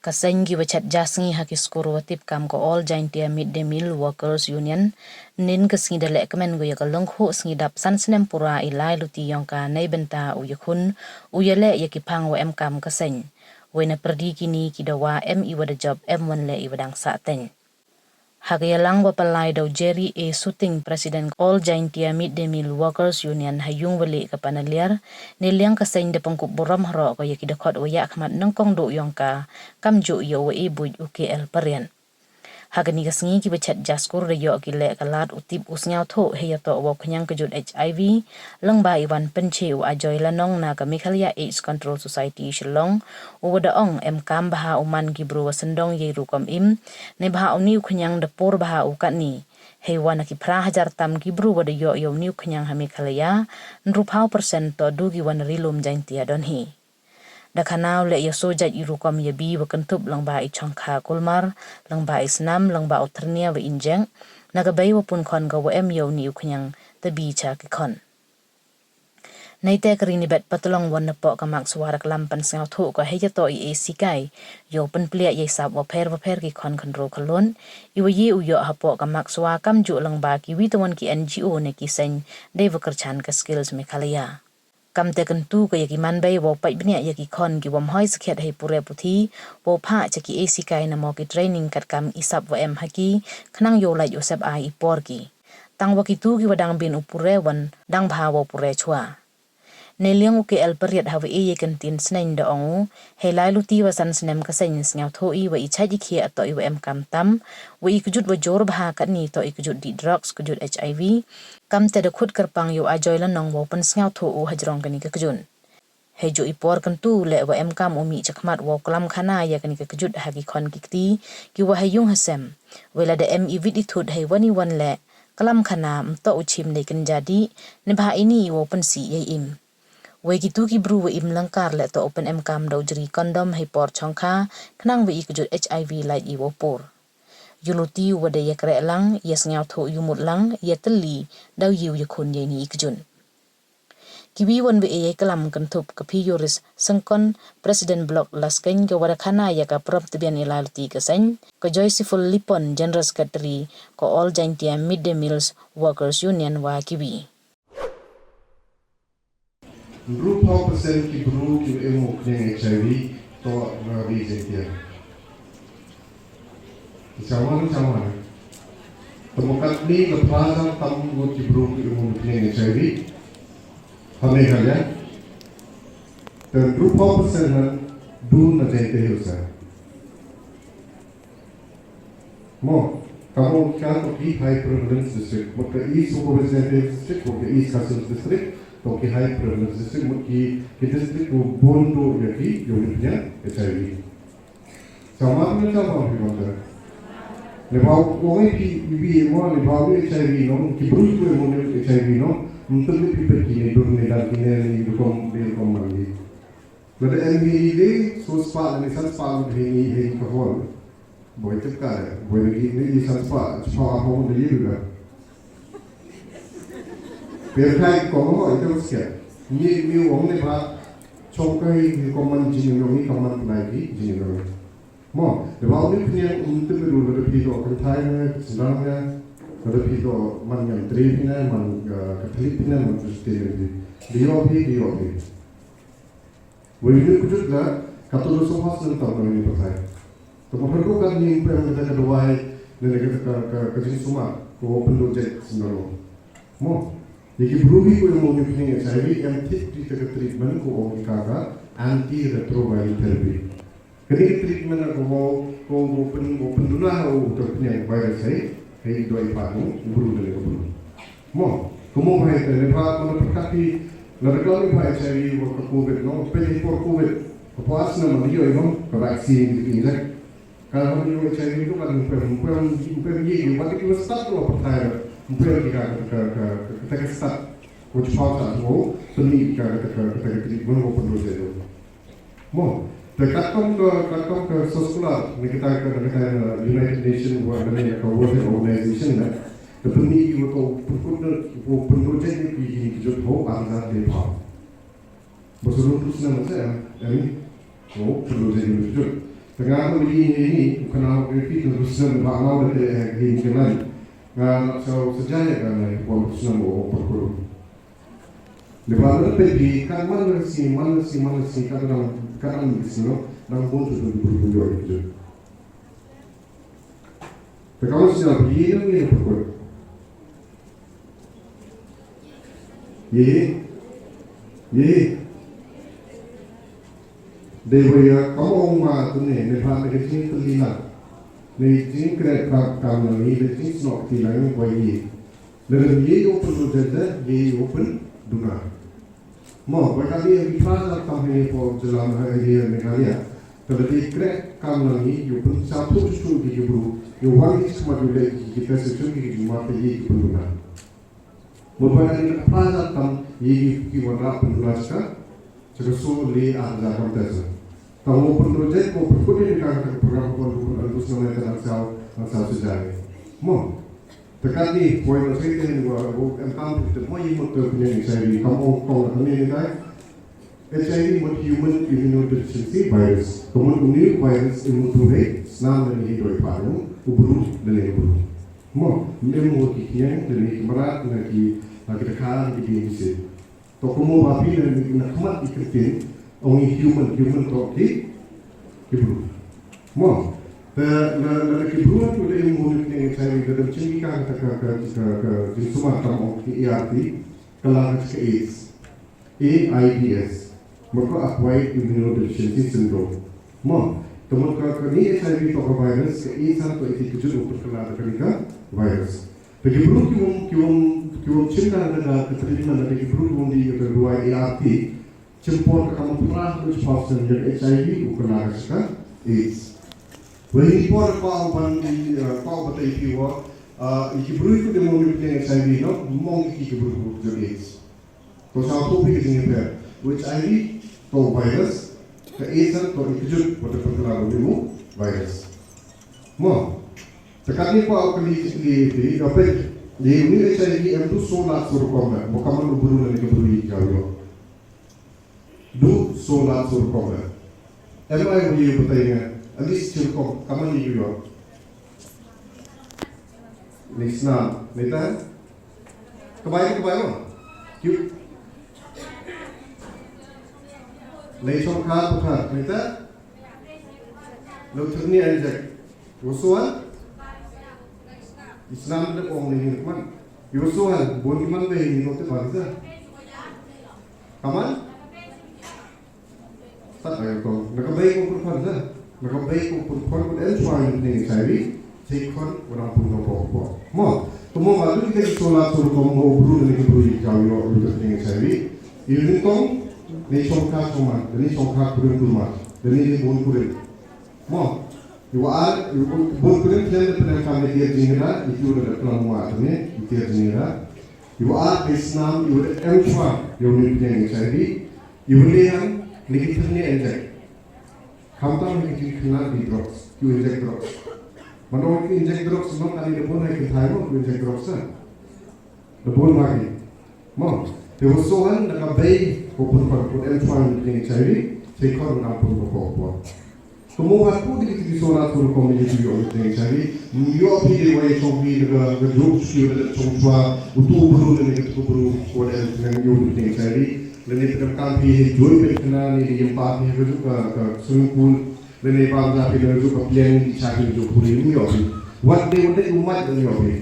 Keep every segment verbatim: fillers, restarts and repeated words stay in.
Ka seng ki wa chet ja sngi ha ki skur wa tip kam ka All Jaintia Mid Day Meal Workers Union, nin ka sngi da leh kmen ko ya ka longkhuh sngi dap san snem pura i lai luti yong ka nei bynta u yakhun u yaleh ya ki phang wa em kam ka seng. Wei na pyrdi kini ki dawa em i wa da jop, em wan leh i wa dang sah teng. Ha ka yalang wa palai da u Jerry A Suting, President All Jaintia Mid Day Meal Workers Union ha yung wa leh ka Panaliar, ne liang ka seng da pynkup burom haroh ko ya ki dakhot wa yakhmat nyngkong duh yong ka, kamjooh ya u wa e buit u K L Pariat. Ha kani ka sngi ki wa chet ja skur da yoh ki leh ka lad u tip u sngewthuh hei ya toh wa u khñiang kjut H I V, lyngba i wan pynche u Ajoy Lanong na ka Meghalaya AIDS Control Society Shillong, u wa da ong em kam bha u man ki bru wa syndong yei rukom im, ne bha u ni u khñiang da pur bha u katni. Hei wan ki phra hajar tam ki bru wa da yoh ya u ni u khñiang ha Meghalaya, ynru phaw percent toh du ki wan ri lum Jaintia don hi. Da khana u leh ya soo jait i rukom ya bi wa kynthup lyngba i chongkha kulmar, lyngba i snam, lyngba u thyrnia wa injek, na ka bei wa pun khon ka wa em ya u ni u khñiang ta bi cha ki khon. Neite ka ri ni bet patlong wan na poh ka Makswa da klam pynsngewthuh ko hei ya toh i e sikai, yow pynpliah yei sap wa pher wa pher ki khon khynru khlun, i wa ye u yoh ha poh ka Makswa kamjooh lyngba ki wi tawan ki N G O ne ki seng, dei wa kyrchan ka Skills Meghalaya. Kamte kyntu ko ya ki manbei wow pait bniah ya ki khon ki wym hoi sakhiat hei pure puthi, wow phah cha ki e sikai namo ki training katkam i sap wa em ha ki, khnang yow lait u sep ai i por ki. Tang wa kitu ki wa dang bin u pure wan dang bha wow pure chwa. Ne liang u K L Pariat ha wa e yei kyntien sneng da ong u, hei lai luti wa san snem ka seng sngewthuh i wa i chait i khiah toh i wa em kam tam, wa i kjut wa jur bha katni toh i kjut di drugs, kjut H I V, kamte da khut kyrpang ya u Ajoy Lanong wow pynsngewthuh u hajrong kani ka kjut. Hei jooh i por kyntu leh wa em kam u mih chakhmat wow klam khana ya kani ka kjut ha ki khon ki kti, ki wa ha yung ha sem. Wei lada em i wit i thut hei wan i wan leh, klam khana ym toh u chim dei kynja dih, ne bha ini i wow pynsih yei im. Wei kitu ki bru wa im lyngkar leh toh u pynemkam da u jri kondom hei por chongkha, khnang wa i kjut H I V lait i wow pur. Yooluti u wa da yakreh lang, yasngewthuh yoomut lang, yatylli, daw yow yakhun ya ini i kjut. Ki wi wan wa e yei klam kynthup ka Phi Yoris Syngkon, President Block Laskeiñ, ka wa da khana ya ka prom tbian i lai luti ka seng, ka Joyceful Lipon, General Secretary ka All Jaintia Mid Day Meals Workers Union wa ki wi. Ynru phaw percent ki bru ki wa em u khñiang H I V toh na ri Jaintia. Ki chawa na chawa na. Te mo katni la phra hajar tam ngut ki bru ki em u khñiang H I V ha Meghalaya. Te ynru phaw percent na du na Jaintia Hills. Mo, kamo ka toh ki high prevalence district, mo ka East West Jaintia District, mo ka East Khasi Hills District, toh ki high prevalence district, mo ki, ki district ko bun du ya ki, yow ni khñiang H I V. Chawa na chawa hi mo ta. Neibhah u ong i phi, i wi mo, neibhah u H I V no, ki bru ko mo H I V no, ym tip ni phi peit ki ni dur ni dang ki ni, ni rukom, ni rukom man ni. Lada em hi ni de, soo spah, ni san spah, hi ni, hi ni ka hall. Boi tip ka de, boi ni, ni, ni san spah, spah a hall de yi ga. Per kai ko mo, ite uske. Ni, ni wong ni ba, chong kai, ni ko man jin ni, ni ko man pnai ki, jin ni. Mo, de ba ni pnai, um, te me ru, lada phi do, kan thai ne, sendang ne, lada phi do, man yam tri ne, man, uh, Catholic ne, man Christian ne. Di yo phi, di yo phi. Wei ni kjut la, katu da soo phaw snem tam na ni pathai. Te mo hynru kat ni pem ka, ka dawai, ne ka, ka, ka, ka jingsumar, ko pyndu jait sendang. Mo, ya ki bru wi ko em u ni khñiang H I V, em tip di te ka treatment ko ong ki ka ka antiretroviral therapy. Kani ka treatment ko mo, ko, ko pyn, ko pynduna ha u te khñiang virus hei, hei doi pa u, u bru da le ko bru. Mo, ko mo bha te, neibhah ko na pyrkhat phi, lada klam neibhah H I V wa ka covid no, peit hei por covid, ka por snem ma yoh i bang, ka vaccine ki inject. Ka hon yoh H I V tu kan pem, pem, pem ye, ye, wat ki wa start wa pathai, pem ki ka, ka, ka, ka, ka, ka start. Ko chwa ta wo, pynmih ka, ka, ka, ka, ka treatment wo pynroi jait. Mo, te katkum ka, katkum ka soskular, na kita ka, na kita na United Nations wa na ka World Health Organization na, te pynmih ki wa to pynkut na, wa pynroi jait ni ki, ki, ki jot ho, ar hajar de phaw. Ba suru tu snem se, em, em, wo pynroi jait ni ki jot. Nga ka mini ni ni, u kana u repeat na kusna ba nga da te, eh, hin kenan. Nga na sa sa jaya ka na ko kusna mo ko ko. Ne ba na pe di ka man na si, man na si, man na si, ka dang, ka dang di si no, dang bon tu tu tu tu yo itu. Te ka si na bi ni ni ko. Ye, ye. Dei wa ya, kam ong ma tu ne, ne pha ne ka jingkylli lang. Ne jingkyrkhu ka kam lang, ne jingkynnoh kti lang wa ye. Ne ye yow pynduna, ye yow pynduna. Mo, wa ka ye ki phra tam he ne po jylla ha ye Meghalaya. Ka le jingkyrkhu kam lang ye, yow pynsaw tu tu ki bru, yow wan ki sma yow le ki ki ta se tu ki ki ma pe ye ki pynduna. Mo ba ka ni ka phra tam ye ki ki wan rap pynduna ska. Chaka so le ar hajar kam te sa. Ta mo pynrojek, mo pynkut ni ka ka program ko ko ko ko na ta nang saw, nang saw sejari. Mo. Te ka ni point of view ni wa, wa em kam te mo ye mo te ni ni sa ni kam ong kong na ni ni kai. H I V mo human immunodeficiency virus. Ka mo uni virus imu tu he, snam ni doi pa ni, u bru ni u bru. Mo, ni mo ki kiang, ni ki marat, na ki, na ki takha, na ki di ni se. To ko mo ba phi na, na khmat i kyrteng, ong i human, human to ki, ki bru. Mo, te na, na, na ki bru tu le mo ni ki H I V, da dam chim ki ka, ka, ka, ka, ka, ka, jingsumar tam ong ki A R T, ka la ka AIDS. A I D S. Mo ko acquired immunodeficiency syndrome. Mo, te mo ka, ka ni H I V to ka virus, ka AIDS to i ti kujut u pyrkhala da ka ni ka virus. Te ki bru ki wom, ki wom, ki wom chim da da ka treatment da ki bru ki wom di ka duwai A R T. Chim por ka kam phra hynriew percent ya H I V u kala ka ska AIDS. Wei ni por ka u ban, eh, ka u batai phi wa, eh, ki bru ki de mo ni H I V no, mo ki ki bru ki AIDS. To sa to phi ki jingpher. H I V to virus, ka AIDS to i kujut, wa te pyrkhala ni mo virus. Mo. Te ka ni pa u kali ki phi, ka pe, ni ni H I V em du so lak so rukom na, mo ka man u bru na ni ka bru i ka yo. Du so lak so rukom na. Em ai u ye u batai nga, at least chi rukom, ka man i yo. Ni snam, ni ta. Ka bai, ka bai mo. Yu. Ni chong kha, tu kha, ni ta. Lo thurni ai jek. Wa so wan? I snam le ong ni ni man. Wa so wan, bon ni man be ni ko te ba ni sa. Ka man? Sa ka ko. Na ka bei ko pun khon sa. Na ka bei ko pun khon ko em chwa ni ni sa ri. Te khon ko na pun ko ko ko. Mo. Ko mo ma du ki so lak so rukom mo bru ni ko bru i ka yo bru ni sa ri. I ni tong ni chong kha ko man, ni chong kha ko rin ko man. Ni ni bon ko rin. Mo, i wa ar, i wa bun kurim khlem da pyndonkam da tiar jingïada, i tu da klam wa ne, i tiar jingïada. I wa ar, i snam, i wa da em chwa, yow ni pyndonkam H I V, i wa le han, ni ki thyrni inject. Khamtam ni ki jingkhynnah di drugs, ki inject drugs. Mano ki inject drugs, no kani da bun ha ki thai mo, ki inject drugs, ha? Da bun wa ki. Mo, te wa so han na ka bei, ko pun pun pun em chwa ni H I V, te khon na pun pun pun pun. Ko mo wa ku di ki so na pun pun ni ki yo ni H I V, yo phi de wa ye chong phi de ka, ka jok ki de chong chwa, u tu bru ni ka tu bru, ko de ni yo ni H I V, le ni pun kam phi he joi pe na ni de yem pa phi ka jok ka, ka swimming pool, le ni bam ja phi de jok ka pliang ni cha phi jok puri ni yo phi. Wat de, wat de, u mat ni yo phi.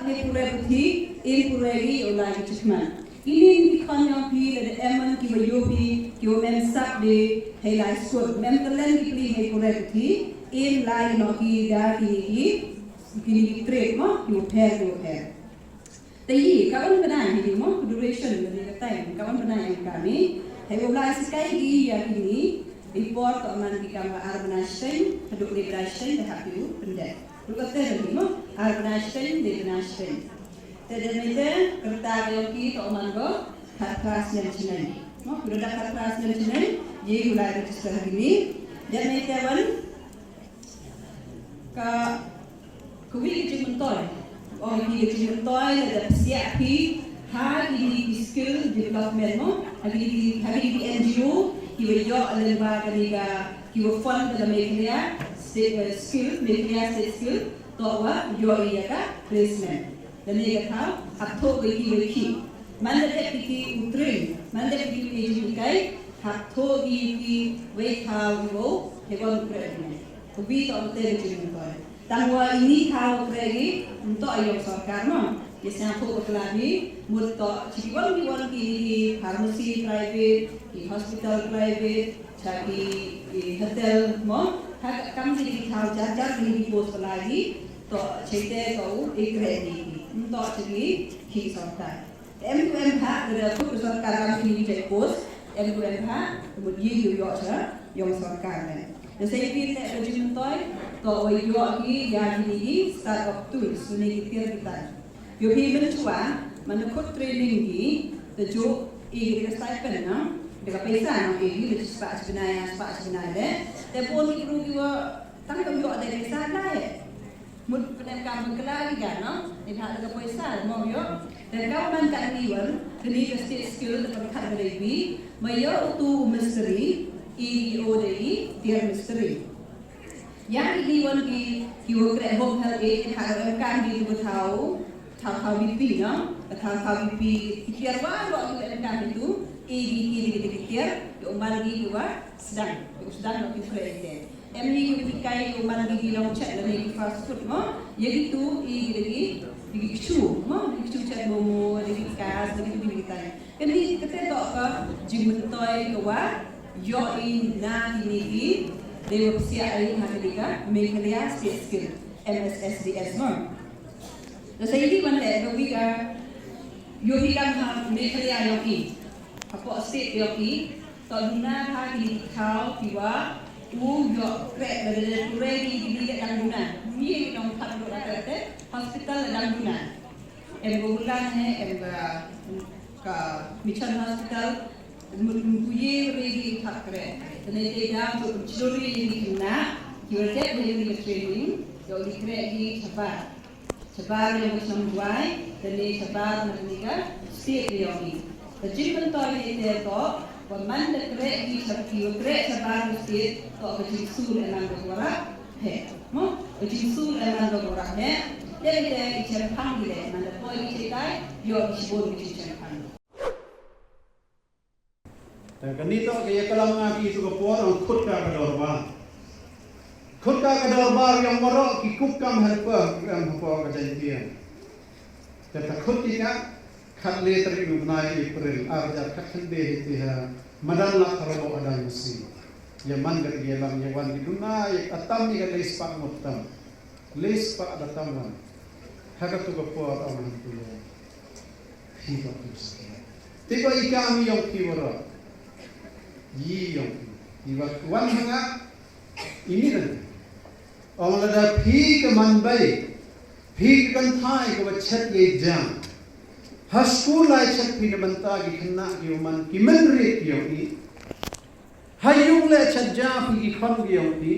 Ni pure puthi, in pure ri, u lai ki chikman. Ini ni ki khon yong phi, le de em man ki wa yo phi, ki wa mem sap de, hei lai skur. Mem talen ki pli hei pure puthi, in lai no ki da ki ni ki, ki ni ki trade mo, ki wa pher, ki wa pher. Te yi, ka wan bnai hi mo, duration, le de ka time, ka wan bnai yang ka ni. Hei wa lai sikai ki ya ki ni, i por to man ki kam wa ar bnai seng, haduk ni bnai seng, de hap yu, pende. Ruka te ni mo, ar bnai seng, ni bnai seng. Te de ni te, kerta de ki to man go, khat klas nem chinai. Mo, kira da khat klas nem chinai, ye u lai register ha ni. De ni te wan, ka, ka wi ka jingmyntoi. Ong ki ka jingmyntoi, le da psiah ki, ha ki ni ki skill development mo, ha ki ni ki, ha ki ni ki N G O, Ki wa yoh lyngba kani ka, ki wa fund ka Meghalaya State, eh, Skill, Meghalaya State Skill, toh wa yoh i ya ka placement. Kani ka thaw, hap thoh ki ki wa ki. Man da dep ki u train, man da dep ki u educate, hap thoh ki ki wa thaw ki wa, he wa u train. Ka wi toh te ka jingmyntoi. Tang wa ini thaw kreh ki, ym toh yong sorkar mo. Ki sñiawthooh bakla ki, mut toh, chi ki wan ki wan ki, ki pharmacy private, ki hospital private, cha ki, ki hotel mo. Ha ka kam ki ki thaw jar jar ki ki post bakla ki, toh, cheite toh, i kreh ki ki. Ym toh chi ki, ki sorkar. Em tu em ha, da da tu sorkar kam ki ki post, em tu em ha, mut yi ki yoh cha, yong sorkar ne. Da sa i phi te ka jingmyntoi, toh wa yoh ki ya ki ni ki start-up tools, ni ki tiar ki tai. Yoh phi mynchwa, man da khut training ki, da jooh i ki da ka stipend na, da ka paisa na, i ki da chi spah chi bnai, spah chi bnai le. Te pon ki bru ki wa, tang ka yoh da ka paisa na he. Mut pynemkaam bakla ki ka, no? Ni ha da ka paisa, mo yoh. Da ka man ka ni wan, kani ka state skill da ka khat da bi, ma yoh u tu u mistri, i o da i, dear mistri. Ya ki ni wan ki, ki wa kreh home health aid, ha da ka kam ki tu ka thaw, thaw thaw B P, no? Ka thaw thaw B P, ki tiar wa, wa ki em kam ki tu, i ki ki ki ki tiar, yoh man ki ki wa, sdang, yoh sdang no ki kreh te. Em ni ki ki kai yoh man ki ki long chet la ni ki fast food mo, ya ki tu, i ki ki, ki ki kchu, mo, ki kchu chet momo, ki ki kas, ki tu ki tai. Kani kate toh ka jingmyntoi ka wa, yoh i na ki ni ki, de wa psiah i ha ki ka, Meghalaya State Skill, M S S D S mo. Da sa i ki wan le, ka wi ka, yoh i kam ha Meghalaya yoh i, ha po state yoh i, toh duna ha ki ni ki thaw, ki wa, u yoh kreh, da da da, tu re ki, ki ni ka dang duna, ni ki nong thap duna te, hospital da dang duna. Em ko bulan he, em ka, ka Mission Hospital, mut mpuye re gi thap kreh. Tene te da ko churi ni ki na, ki wa jet ni ki training, yo ni kreh gi chabar. Chabar ni ko cham buai, tene chabar na ni ka state ni yo ni. Ka jingmyntoi ni te to, wa man da kreh gi chap ki, wa kreh chabar ni state, to ka jingsur e man ko warap. He, mo, ka jingsur e man ko warap he. Te te i chem phang di le, man da poi i che tai, yo i chibun ki chem phang. Te kani toh ka ya ka lam nga ki tu ka por, ang khut ka ka dorbar. Khut ka ka dorbar yong waroh ki kup kam helper, ki kam hapoh ka Jaintia. Te ta khut ki ka, khat le tarik u bnai April, ar hajar khat khyndai hiti ha, madan la kharo adang masi. Ya man ka ya lam ya wan ki duna, ya atam ya ka le spah ngut tam. Le spah da tam wan. Ha ka tu ka por ong han tu ya. Phi ba tu sa. Te ko i kam yong phi waroh. Yi yong phi. I wa wan ha nga, ini dan. Ong lada phi ka man bai, phi ka kynthai ka wa chet ye jam. Ha skul lai chet phi na bynta ki khynnah ki u man ki mynried ki yong i. Ha yung le chet jam phi ki khon ki yong i.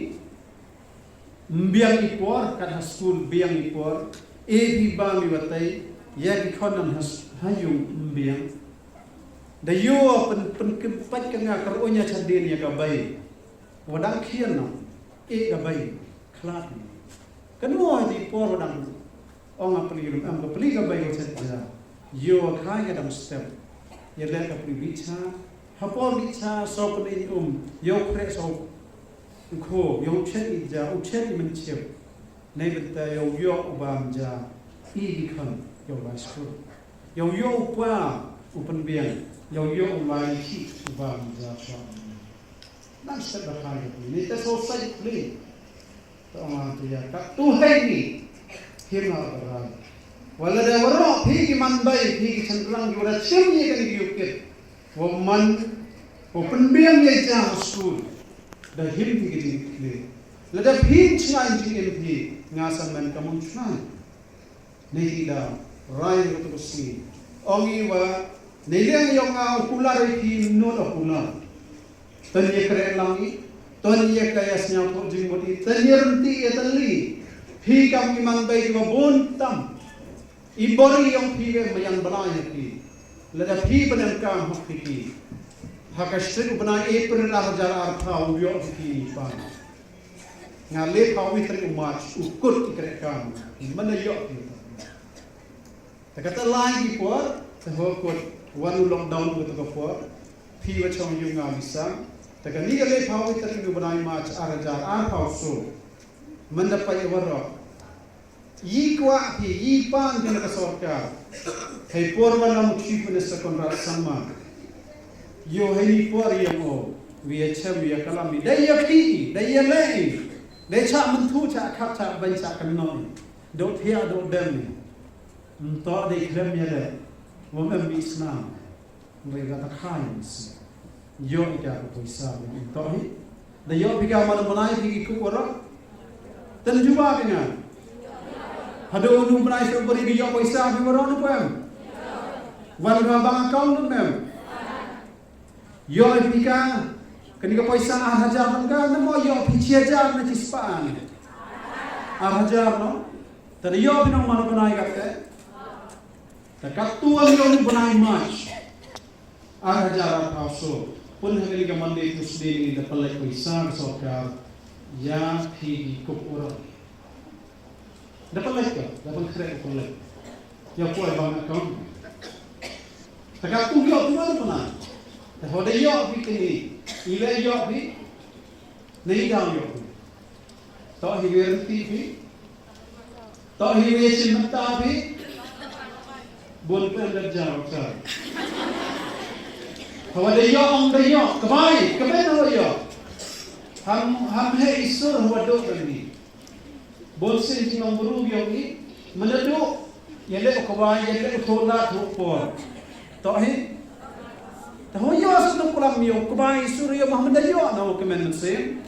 Mbiang i por, kat ha skul biang i por. E phi ba mi watai, ya ki khon nan ha s-, ha yung mbiang. Da yo pyn, pyn, pyn, pat ka nga kar unya chet din ya ka bai. Wa dang khian no, e ka bai, khlad ni. Kan mo di por wa dang, ong a pli rum, em ka pli ka bai wa chet ja. Yo khai ka dang step. Ya le ka pli bicha, ha por bicha, so pli um, yo kre so, ko, yo chet i ja, u chet i men chep. Nei bynta yo yo u bam ja, i di khan, yo lai skur. Yo yo u pa, u pynbiang, yo yo u lai ki, u bam ja, pa. Nang step da khai ni, ni te so sai pli. To ong tu ya, ka tu hai ni. Him na ka rai. Wala da waroh, phi ki man bai, phi ki chenrang, ki wara chim ye ka ni ki u kit. Wa man, wa pynbiang ye ja ha skul. Da him phi ki jingkit. Lada phi chna jingim phi, nga sa man ka mun chna. Nei i da, rai ka tu ka si. Ong i wa, nei liang yong nga u kular i phi nut u kular. Tang ye kreh lang i, tang ye ka ya sñiawthooh jingmut i, tang ye rynti ye tylli. Phi kam ki man bai ki wa bun tam. I bor i yong phi we mayan bala ya phi. Lada phi ban em kam hok phi ki. Ha ka strik u bnai April ar hajar arphaw u yoh phi ki pan. Nga le phaw wi tarik u March u kut i kreh kam. Mana yoh phi. Te kata lai ki por, te ho kut wan u lockdown u kata ka por. Phi wa chong yung nga bisa. Te kani ka le phaw wi tarik u bnai March ar hajar arphaw so. Manda pa i waroh. Yi kwah phi, yi pan phi na ka sorkar. Hei por wa nam u Chief Minister Conrad Sangma. Yoh hei ni por yong o, wi ya chem, wi ya kalam, wi dei ya phi, dei ya lei, dei cha myntu, cha khap, cha ban, cha kynnoh. Dok thia, dok dem. Nto dei khlem ya le. Wam em bi snam. Nrei ka ta khai si. Yoh i ka ka poisa ni toh hi. Da yoh phi ka mana mana phi ki kup waroh. Tan juba phi nga. Hadu nu bnai February da yoh poisa phi waroh nu em. Wan ka bank account nu em. Yoh phi ka. Kani ka poisa ar hajar ka, na mo yoh phi chi hajar na chi spah ni. Ar hajar no. Tan yoh phi nong mana mana ka te. Ta katu wan yoh nu bnai March. Ar hajar arphaw so, pun ha kani ka Monday, Tuesday ni da pynlait poisa ka sorkar ya phi ki kup waroh. Da pynlait ka, da pynkhreh ka pynlait. Ya poi bank account. Ta ka tu yoh phi wa da pynlait. Ta ho da yoh phi kini, i le yoh phi, nei da yoh phi. Toh hi wi rynti phi. Toh hi wi chin mynta phi. Bun pen da jaw ka. Hawa da yoh, ong da yoh. Ka bai, ka bai hawa yoh. Ham, ham he i sur hawa duk da ni. Bun sin jingong bru yong ni. Mana duk. Ya le ka bai, ya le ka thola thuk por. Toh hi. Ta ho yoh sa tu kulam yoh, ka bai sur yoh, mah manda yoh na ka men sin.